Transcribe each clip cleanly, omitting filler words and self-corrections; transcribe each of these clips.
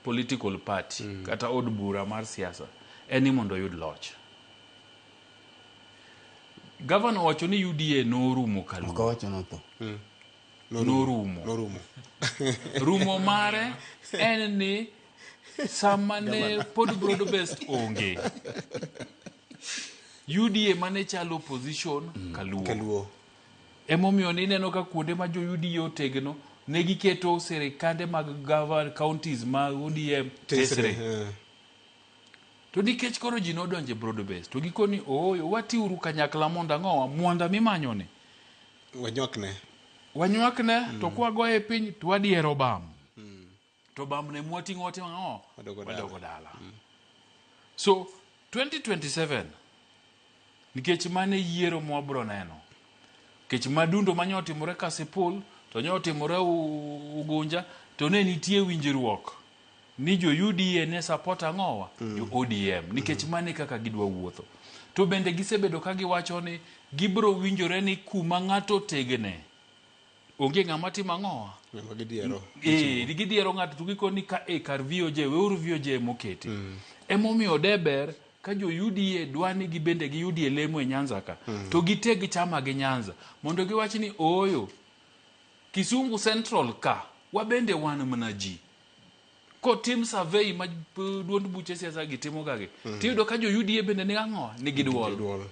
political party kata od bura mar siasa en ni mondo oyud loch. Gavana owacho ni UDA norumo kaluo. Ok owacho notho. Norumo. Norumo. Rumo mare en ni sama ne pod broad based onge, UDA mane chalo opposition kaluo. Kaluo. Emomiyo nineno ka kuonde ma jo UDA otegno ne giketo sirikande mag govern counties ma ODM tesre. To nikech koro ji nodonjo e broad base to gikoni ooyo watiuru kanyakla mondo ang'owa mwanda mimanyoni Wanywakne. Wanywakne to kwagoye piny to wadiero bam. To bam ne mwating'o watimo ang'o? Wadogo dala. Wadogo dala. So 2027 nikech mano e yiero mwabro neno. Nikech madundo manye otimore Kasipul to nye otimore Ugunja to ne nitie winjruok ni jo UDA ne support ang'owa jo ODM nikech mano e kaka gidwa wuotho. To bende gisebedo ka giwacho ni gibro winjore ni kuma ng'ato otegne onge ng'ama timo ang'owa. Ng'ama gidiero. Eh, gidiero ng'ato to gikoni ka e kar VOJ weuru VOJ moketi. Emomiyo de ber ka jo UDA dwa ni gibende giyudie lemo e Nyanza ka to giteg chama gi Nyanza mondo giwach ni ooyo Kisungu Central ka wabende wan mana ji. Kotim survey ma duond buche siasa gi timo gagi tiyudo ka jo UDA bende nigi ang'o nigi duol. Duol.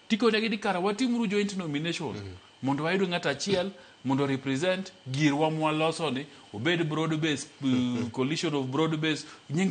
Tikonegi ni kara watimuru joint nomination mondo wayud ng'ato achiel mondo represent girwa mwaloso ni obed broad base coalition of broad base nying